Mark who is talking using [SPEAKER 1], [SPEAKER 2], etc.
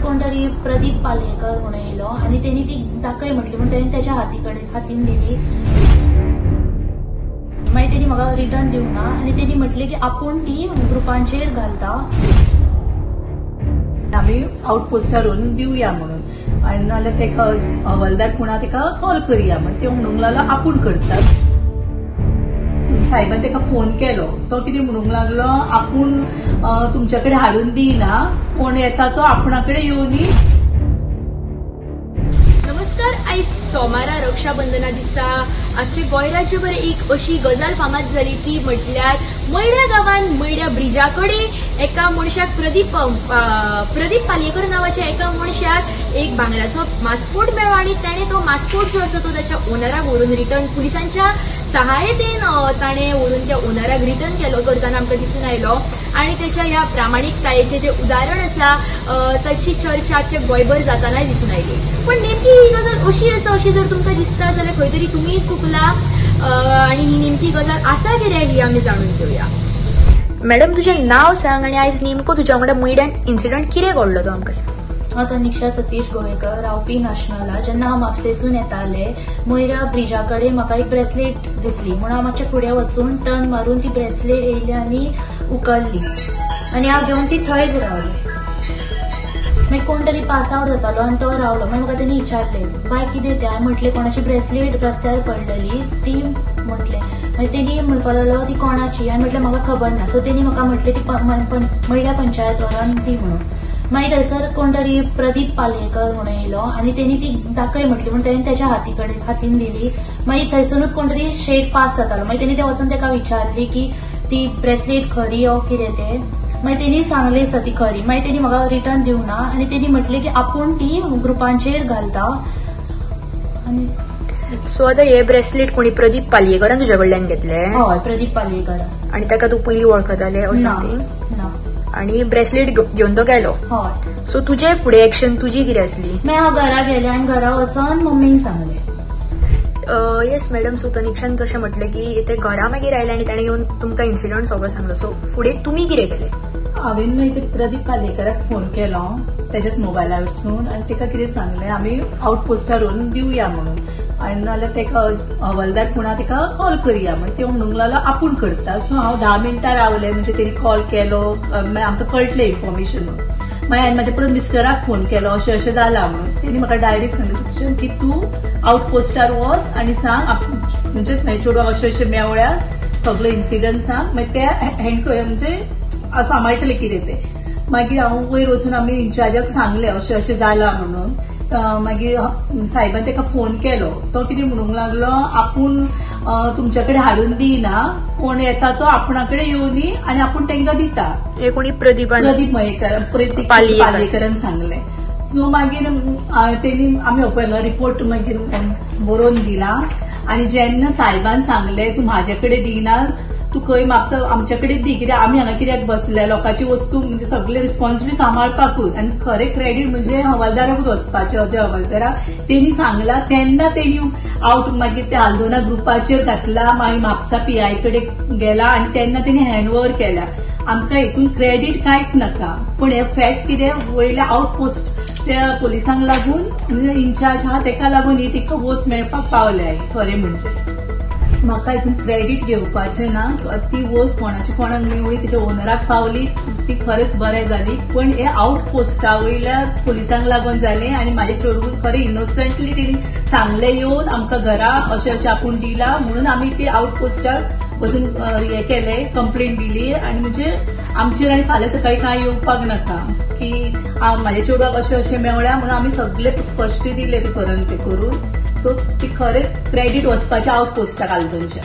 [SPEAKER 1] कोण तरी प्रदीप पालयेकर म्हणून येयलो आनी तेणी ती दाखय म्हटली म्हण तेणी तेच्या हातीन दिली. मागीर तेणी म्हाका रिटर्न दिवंक ना आनी तेणी म्हटलें की आपूण ती ग्रुपांचेर घालता,
[SPEAKER 2] आमी आवट पोस्टार व्हरून दिवया म्हणून, आनी नाल्यार तेका हवालदार कोणा तेका कॉल करया म्हण ते म्हणूंक लागलो आपूण करता. साहेबान तेका फोन केलो, तो कितें म्हणूंक लागलो आपूण तुमच्या कडेन हाडून दिना, कोण येता तो आपणा कडेन येवनी.
[SPEAKER 3] नमस्कार, आयज सोमारा रक्षाबंधना दिसा आख्खे गोंय राज्यभर एक अशी गजाल फामाद जाली ती म्हटल्यार मयड्या गांवांत मयड्या ब्रिजा कडेन एका मनशाक प्रदीप पालयेकर नांवाच्या एका मनशाक एक भांगराचो मास्कोट मेळ्ळो आनी ताणें तो मास्कोट जो आसा तो ताच्या ओनराक व्हरून रिटर्न पुलिसांच्या सहायतेन ताणें व्हरून त्या ओनराक रिटर्न केलो करतना आमकां दिसून आयलो. आनी त्याच्या ह्या प्रामाणीकतायेचें जें उदाहरण आसा ताची चर्चा आख्या गोंयभर जातानाय दिसून आयली. पण नेमकी ही गजाल अशी आसा अशी जर तुमकां दिसता जाल्यार खंय तरी तुमी चुकला आनी ही नेमकी गजाल आसा कितें ही आमी जाणून घेवया. मॅडम, तुजें नांव सांग आनी आयज नेमको तुज्या वांगडा मयड्यान इन्सिडंट कितें घडलो तो आमकां सांग.
[SPEAKER 1] हांव तनिक्षा सतीश गोवेकर, रावपी नाशनला. जेन्ना हांव म्हापशेसून येताले मयऱ्या ब्रिजा कडेन म्हाका एक ब्रेसलेट दिसली म्हणून हांव मातशें फुडें वचून टर्न मारून ती ब्रेसलेट येयली आनी उखल्ली आनी हांव घेवन ती थंयच रावली. मागीर कोण तरी पास आवट जातालो आनी तो रावलो. मागीर म्हाका तेणी विचारलें, बाय कितें तें? हांवें म्हटलें कोणाची ब्रेसलेट रस्त्यार पडलेली ती म्हटलें. मागीर तेणी म्हणपाक लागलो ती कोणाची? हांवें म्हटलें म्हाका खबर ना. सो तेणी म्हाका म्हटलें ती मयड्या पंचायत व्हरोन दी म्हणून. मागीर थंयसर कोण तरी प्रदीप पालयेकर म्हणून येयलो आनी तेणी ती दाखय म्हटली म्हण तेणी तेच्या हातीन दिली. मागीर थंयसरूच कोण तरी शेट पास जातालो, मागीर तेणी ते वचून तेका विचारली की ती ब्रेसलेट खरी ओ कितें तें. मागीर तेणी सांगलें आसा ती खरी. मागीर तेणी म्हाका रिटर्न दिवंक ना आनी तेणी म्हटलें की आपूण ती ग्रुपांचेर घालता. आनी
[SPEAKER 3] सो आतां हे ब्रेसलेट कोणी प्रदीप पालयेकरान तुज्या कडल्यान घेतले?
[SPEAKER 1] हय, प्रदीप पालयेकरान.
[SPEAKER 3] आनी ताका तूं पयलीं वळखतालें ऑर समथींग?
[SPEAKER 1] ना.
[SPEAKER 3] आनी ब्रेसलेट घेवन तो गेलो?
[SPEAKER 1] हय.
[SPEAKER 3] सो तुजे फुडें एक्शन तुजी कितें आसली?
[SPEAKER 1] मागीर हांव घरा गेलें आनी घरा वचोन मम्मीन सांगलें.
[SPEAKER 3] येस मॅडम, सो तनिक्षान तशें म्हटलें की ते घरा मागीर आयले आनी ताणें येवन तुमकां इन्सिडंट सगळो सांगलो. सो फुडें तुमी कितें केलें?
[SPEAKER 2] हांवें मागीर ते प्रदीप पालयेकराक फोन केलो तेज्याच मोबायला वयरसून आनी तेका कितें सांगलें आमी आवट पोस्टार व्हरून दिवया म्हणून, आनी नाल्यार तेका हवालदार कोणा तेका कॉल करया म्हण ते म्हणूंक लागलो आपूण करता. सो हांव 10 मिनटां रावलें, म्हणजे तेणी कॉल केलो, मागीर आमकां कळटलें इन्फॉर्मेशन म्हणून. मागीर हांवें म्हाज्या परत मिस्टराक फोन केलो अशें अशें जालां म्हणून. तेणी म्हाका डायरेक्ट सांगलें की तूं आवट पोस्टार वच आनी सांग म्हणजे म्हाज्या चेडवाक अशें अशें मेवळ्या, सगळो इन्सिडंट सांग, मागीर ते हँड म्हणजे सांबाळटलें कितें तें. मागीर हांव वयर वचून आमी इन्चार्जाक सांगलें अशें अशें जालां म्हणून. मागीर साहेबान तेका फोन केलो, तो कितें म्हणूंक लागलो आपूण तुमच्या कडेन हाडून दिना, कोण येता तो आपणा कडेन येवनी आनी आपूण तेंकां दिता.
[SPEAKER 3] हे कोणी? प्रदीप
[SPEAKER 2] मयेकर, प्रदीप पालयेकरान सांगलें. सो मागीर तेणी आमी पळयलो रिपोर्ट मागीर बरोवन दिला आनी जेन्ना साहेबान सांगलें तूं म्हाजे कडेन दिना, तूं खंय म्हापसा आमच्या कडेन दी, कित्याक आमी हांगा कित्याक बसले, लोकांची वस्तू म्हणजे सगळे रिस्पॉन्सिबिलिटी सांबाळपाकूच. आनी खरें क्रेडीट म्हणजे हवालदाराकूच वचपाचें, जे हवालदाराक तेणी सांगला तेन्ना तेणी आवट मागीर ते आल्दोना ग्रुपाचेर घातला, मागीर म्हापसा पीआय कडेन गेला आनी तेन्ना तेणी हँड ओवर केला. आमकां हितून क्रेडीट कांयच नाका, पूण हे फॅक्ट कितें वयल्या आवट पोस्टच्या पोलिसांक लागून म्हणजे इन्चार्ज आहा तेका लागून ही तिका वोस मेळपाक पावल्या. खरें म्हणजे म्हाका हितून क्रेडीट घेवपाचें ना, ती वोस कोणाची कोणाक मेवळी तिच्या ओनराक पावली ती खरेंच बरें जाली, पण हे आवट पोस्टा वयल्या पोलिसांक लागून जालें. आनी म्हाजें चेडूं खरें इनोसंटली तेणी सांगलें येवन आमकां घरा अशें अशें आपूण दिला म्हणून आमी ती आवट पोस्टार वचून हें केलें, कंप्लेन दिली. आनी म्हणजे आमचेर आनी फाल्यां सकाळीं कांय येवपाक नाका की म्हाज्या चेडवाक अशें अशें मेवळ्या म्हणून आमी सगळे स्पश्ट दिलें ते करून ते करून. सो ती खरें क्रेडीट वचपाचें आवट पोस्टाक आल्दोनच्या.